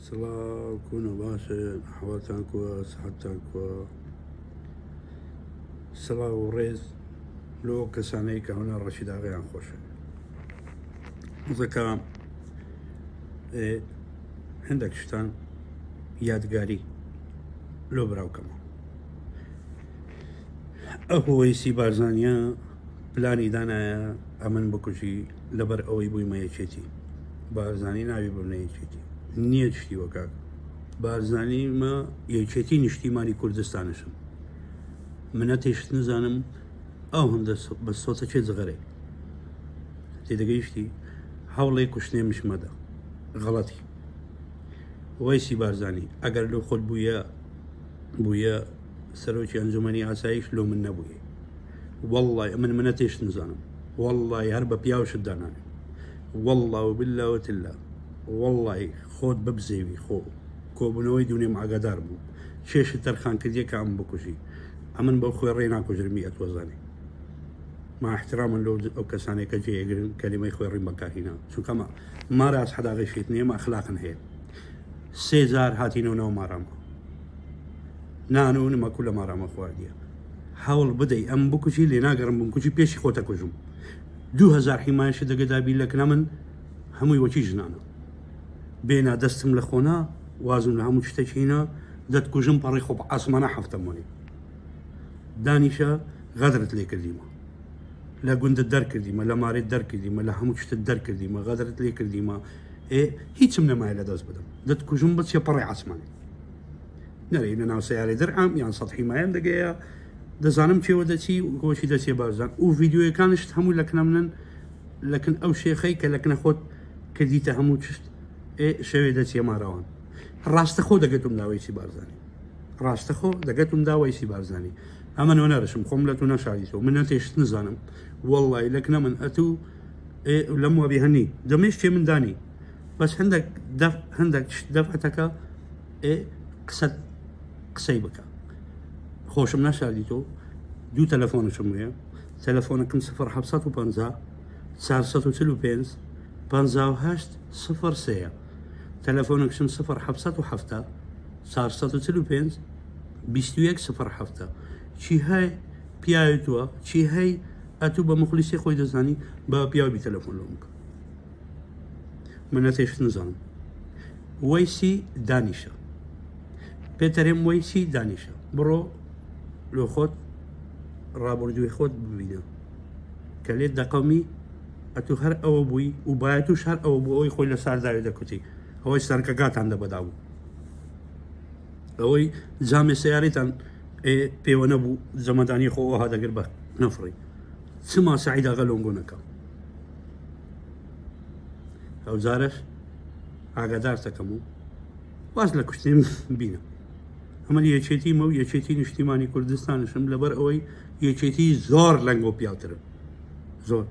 سڵاو کونە باشن ئەحوالتان کوە سحەتتان کوە سڵاو و ڕێز لۆ کەسانەی کە هونەر ڕەشیداغیان خۆشە زەکە هەندێک شتان یادگاری لۆ براوکەمە ئەو هۆیسی بارزانە پلانی دانایە ئەمن بکوژی لەبەر ئەوەی بوویمە یەکێتی بارزانی ناوی ببنە یەکێتی نییە شتی وەکاک بارزانی مە یەکێتی نیشتیمانی کوردستانشم منەتێشت نزانم ئەو هەندە بە سۆتە چێ جغەرەی تێدەگەیشتی هەوڵێ کوشتنێ مشمەدە غەڵەتی وەیسی بارزانی ئەگەر لۆ خۆت بوویە بوویە سەرۆکی ئەنجومەنی ئاسایش لۆ من نەبووی واللەی ئەمن منەتێشت نزانم واللەی هەر بە پیاوشت دانانێم واللە و باللە و تللە واللەی خۆت ببزێوی خۆ کۆبوونەوەی دوونێم ئاگادار بوو چێشت تەرخان کردیە کە ئەم بکوژی ئەمن بەو خۆی ڕێ ناکوژرمی ئەتوەزانێ مع احتراما لۆ ئەو کەسانێک کە جێگرن کەلیمەی خۆی ڕیم بەکارهینا چونکە مە ماراز حەداغی شیت نییە مە ئەخلاقن هەیە سێ جار هاتینەوە ناو مارامە نان و نمەکو لە مارامە خواردیە هەوڵ بدەی ئەم بکوژی لێ ناگەڕم بمکوژی پێشی خۆتە کوژم 2000 حیمایشە دەگەدا بیر لە کنە من هەمووی وەکی ژنانە بێنا دەستم لە خۆنا وازم لە هەموو شتێک هینا دەتکوژم پەڕی خۆ بە ئاسمانە هەفتەم وەنی دانیشە غەدرت لێ کردیمە لە گوندت دەرکردیمە لە مارێت دەرکردیمە لە هەموو شتت دەرکردیمە غەدرت لێ کردیمە ئێ هیچم نەمایە لە دەست بدەم دەتکوژم بچێ پەڕی ئاسمانی نەرێ لە ناو سەیارەی دەرعام یان سەتحی مایەم دەگەیە دەزانم چێوە دەچی گۆشی دەچێ بارزان و ڤیددیوەکانشت هەموو لەکنە منن لەکن ئەو شێخەی کە لەکنە خۆت کردیتە هەموو چشت ئێ شەوێ دەچێ ماراوان ڕاستە خۆ دەگەتم داوەیسی بارزانانی ڕاستە خۆ دەگەتم داوەیسی بارزانانی ئەمە نۆنەرشم خۆم لە تو نەشاریتەوە من نەتێشت نزانم وەڵی لەکنە من ئەتوو لەم وابی هەنی دەمێش چێ من دانی بەس هەندێک هەندێک دەفعەتەکە ئێ قسەت قسەی بکە خۆشم ناشاردی تۆ دوو تەلەفۆنشم هەیە تەلەفۆنەکەم 0750 445 58 03 تەلەفۆنەکشم 0770 445 21 07 چی هەی پیاوی تووە چی هەی ئەتوو بە مخلیسی خۆی دەزانی بە پیاوی تەلەفۆن لۆم بکە منەتێشت نزانم وەیسی دانیشە پێتەرێم وەیسی دانیشە بڕۆ لۆ خۆت ڕابردووی خۆت ببینە کە لێت دەقەومی ئەتو هەر ئەوە بووی و بایەتوش هەر ئەوە بوو ئەوەی خۆی لە سارداوێ دەکوتی ئەوەی سەرکەکاتان دەبەدا بوو ئەوەی جامێ سیارەتان پێوە نەبوو جەمەدانی خۆ ئەوها دەگر بە نەفڕی چما سعیداغە لۆنگۆ نەکە ئەو جارەش ئاگادار دەکەم و واز لە کوشتنیم بینە ئەمە یەکێتی مە و یەکێتی نیشتیمانی کوردستانشم لەبەر ئەوەی یەکێتی زۆر لەنگۆ پیاوترم زۆر.